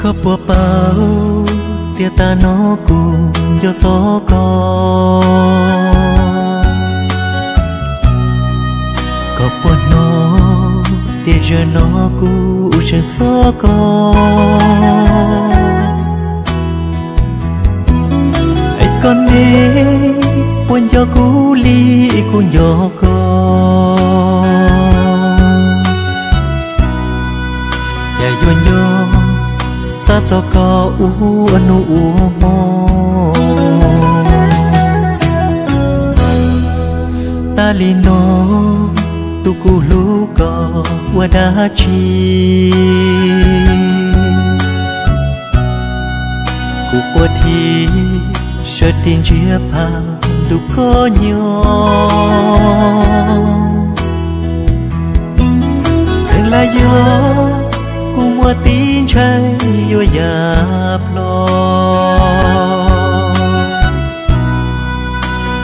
Koj puas paub tias tag no kuv nco txog koj? Koj puas hnov tias zaum no kuv tseem txog koj? Es koj ne, puas nco kuv li kuv nco koj? Cas yuav nco xav txog koj ua hnub ua hmo? Tas li no, tus kuv hlub koj ua dab tsi? Kuv quaj thiab sawv tis ntsiab pab ntuj koj nyob. Kheev lam yog kuv muaj tib ntshai yuav ya plho.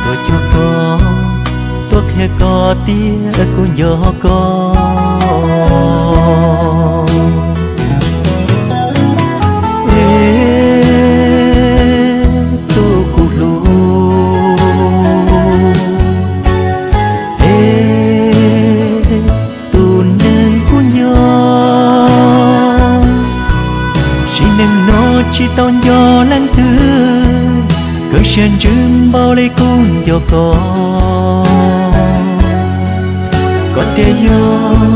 Tuaj cuag koj, tuaj qhia koj tias kuv nco koj. Es tus kuv hlub, es tus neeg kuv nco, sim neej no tsis tau nco leej twg, koj siab ntsws npaum li kuv nco koj. Koj thiaj yog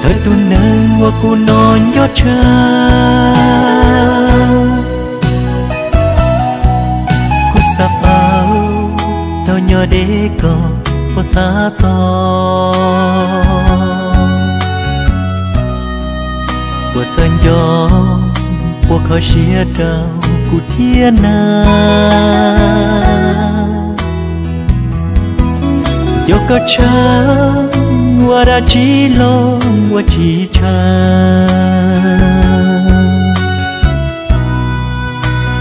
thawj tus neeg uas kuv hnov nco tshaj. Kuv xav paub thaum nyob deb koj puas xav txog, puas txawj nco, puas kho siab rau kuv thiab na. Nco koj tshaj, ua dab tsi los ua tsis tshaj.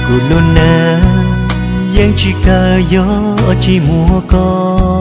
Kuv lub neej yeej tsis kawg yog tsis muaj koj.